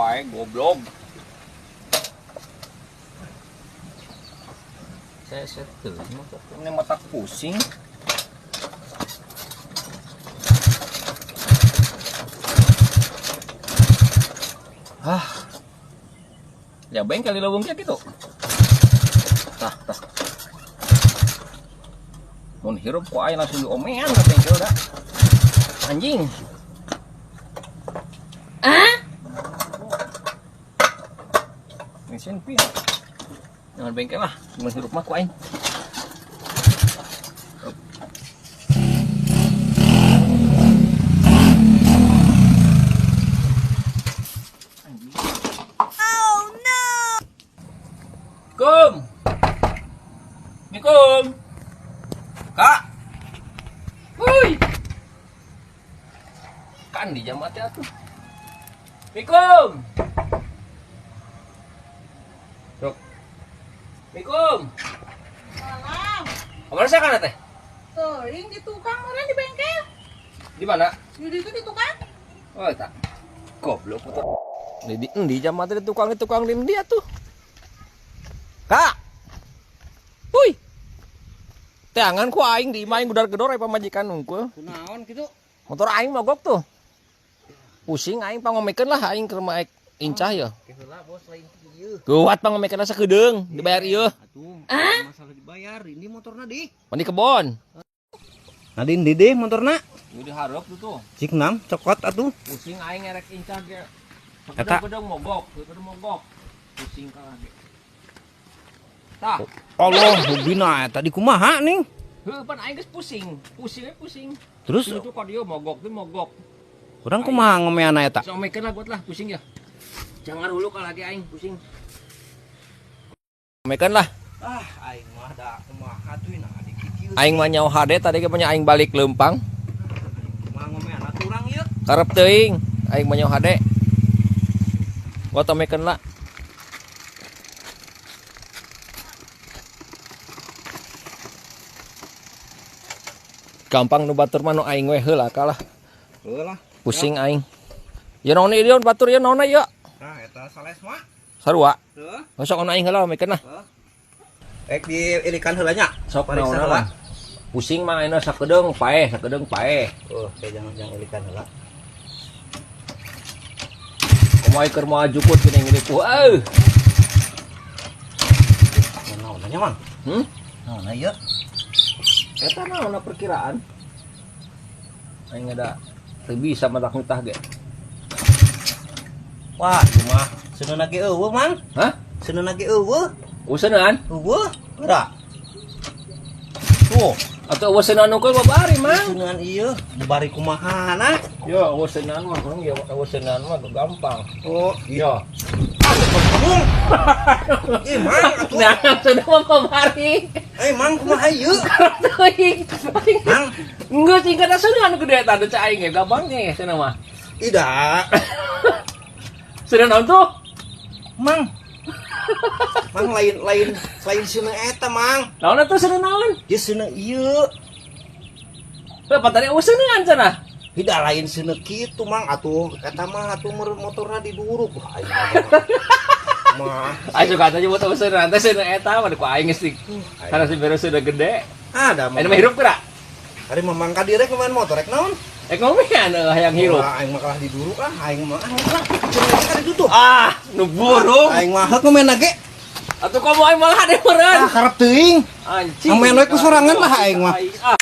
wae goblok. Saya setel ini mata pusing. Ah. Ya bengkel di leuweung kitu. Tah, tah. Mun hirup ku aing langsung diomean ka bengkel da. Anjing. Ah? Mesin pin. Jangan bengkel lah, mun hirup mah ku aing. Oh no! Kum. Mikum. Kak. Wuih. Kan di jam mati atuh. Mikum. Sok. Mikum. Salam. Kemana sih kan teh? Teuing di tukang meureun di bengkel. Di mana? Di ditu di tukang. Oh, tak. Goblok tuh. Di jam mati di tukang di dia tuh. Kak. Wuih. Teangan ku aing di imah aing gedor-gedor aya pamajikan unggul. Kunaon kitu? Motor aing mogok tuh. Pusing aing pangomekeun lah aing ke rumah aing incah ya. Heula bos lain kieu. Geuwat pangomekeun sakedeung dibayar ieu. Atuh, masalah dibayar ini motorna di. Mandi kebon. Nah di ndi deh motorna? Ieu dihareup tuh tuh. Cik nam cokot atuh. Pusing aing ngerek incah ge. Eta. Sakedeung mogok, sakedeung mogok. Pusing kalah ge. Tah. Allah, hubina eta di kumaha nih? Heuh, pan aing geus pusing. Pusing we pusing. Terus itu kok dia mogok tuh mogok. urang kumaha ngomeana eta? Somekeun lah buat lah pusing ya. Jangan dulu kalau lagi aing pusing. Somekeun lah. Ah, aing mah da kumaha tuh nah di kieu. Aing mah nyaho hade tadi ge punya aing balik leumpang. Kumaha ngomeana tuh urang ieu? Karep teuing aing mah nyaho hade. Gua tomekeun lah. Gampang nu batur mah nu aing we heula kalah. Heula. Pusing aing. Ya naon ieu batur ya naon ieu? Nah, eta sales mah. Sarua. Heuh. Sok anu aing heula omekeun lah. Ek diilikan heula nya. Sok Pariksa naon heula. lah. Pusing mah ayeuna sakedeung paeh, sakedeung paeh. Oh, kayak jangan ilikan heula. Kumaha keur moal jukut geuning gini ku euy. Naon nya, Mang? Hmm? Naon ieu? Eta naon perkiraan? Aing ada teu bisa matak nitah ge. Wah, ieu mah seuneu ge eueuh, Mang. Hah? Seuneu ge eueuh. Useuneun? Eueuh, geura. Tuh, Atuh eueuh seuneun unggul babari, Mang. seuneun ieu babari kumaha na? Yo, eueuh seuneun mah urang ya eueuh seuneun mah gampang. Oh, Yo. Bung. Ih, Mang atuh. Nah, seuneun mah babari. Eh, Mang kumaha ieu? Teuing. Mang, Geus singkat seuneun gede eta teh aing ge gampang ge seuneun mah. tidak. Seuneun naon tuh? Mang. Mang lain lain lain seuneu eta, Mang. Naon atuh seuneun naon? Ieu seuneu ieu. Heuh, pan tadi eueuh seuneun cenah. Tidak lain seuneu kitu, Mang. Atuh eta mah atuh motorna diduruk. Wah, aing mah. Aing suka aja buat eueuh seuneun teh seuneun eta mah ku aing geus di. Karena si beres sudah gede. Ada Aing mah hirup geura. Hari mamang ka direk main motor rek naon? Eh ngomean eueuh hayang hirup. Wah, aing mah kalah diduruk ah, aing mah ah lah. Cenah ka ditutup. Ah, nu burung. Aing mah heuk ngomean ge. Atuh komo aing malah hade meureun. Ah, karep teuing. Anjing. Ngomean we ku sorangan lah aing mah. Ah.